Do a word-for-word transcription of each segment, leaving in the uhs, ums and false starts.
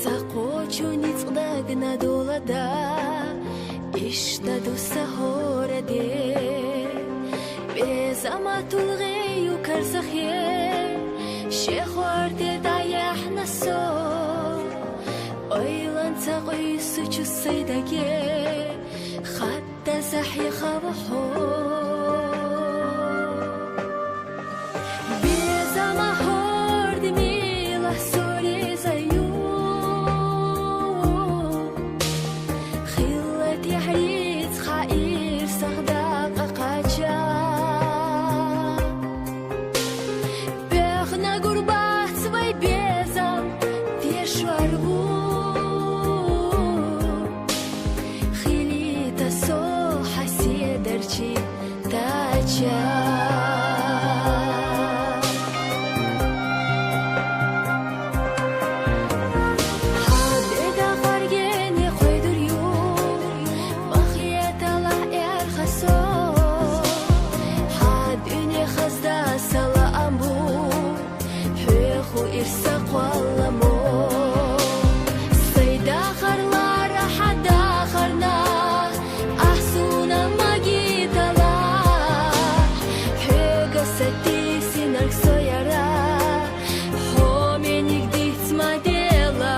Цакъочуни цӀдагна долада, ишта дуса гьораде. Безаматул гъею карзахъе, шехварде даяхӀна со. Ойлан цакъуй сучу сайдаге, хатта захӀи хава хо. Безама гьордмила сорезаю, хилла тяхӀриц хаир сагъда къакъача. Бехна гурбац вай безам, дешваргу. Хилита со хӀаседарчи тача. Гьаб эда гъваргени къвайдурю, махьетала эрхасо. Гьаб ине хазда салам бу, хӀу ху ирса хъваламо. Сайда харла рахӀат дахарна, ахсуна магитала. ХӀуга сатисинаг сояра, хӀомениг дицмадела.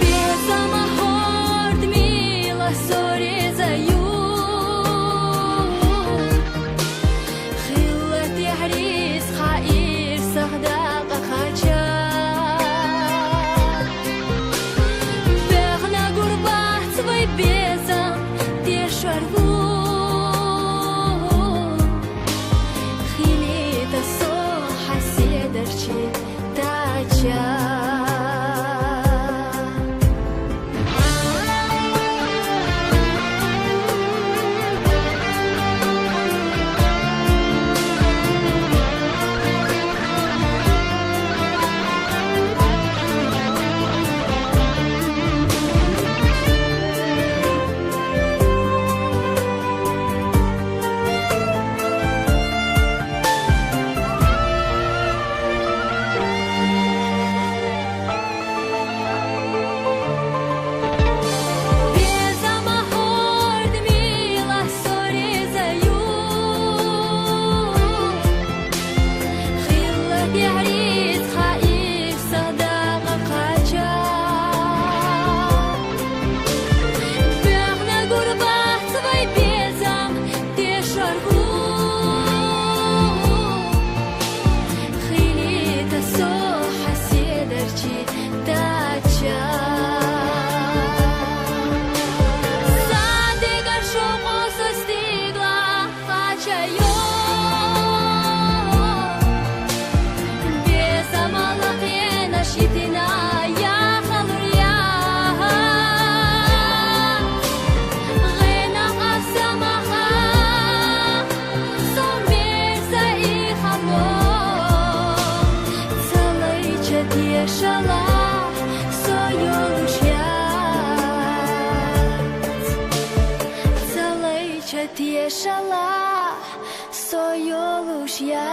Безама гьордмила сорезаю, хилла тяхӀриц хаир сагъда къакъача. Бехна гурбац вай безам, дешваргу. Хилита со хӀаседарчи тача. Безама гьордмила сорезаю, хилла тяхӀриц хаир сагъда къакъача. Бехна гурбац вай безам, дешваргу. Хилита со хӀаседарчи тача. Садегар шукьу сустигла къачайо. Безамала къена шитина я халур я. Гъена къасамаха, со мерза ихало. Цалай чатиешала со ёлуш я. Цалай чатиешала со ёлуш я.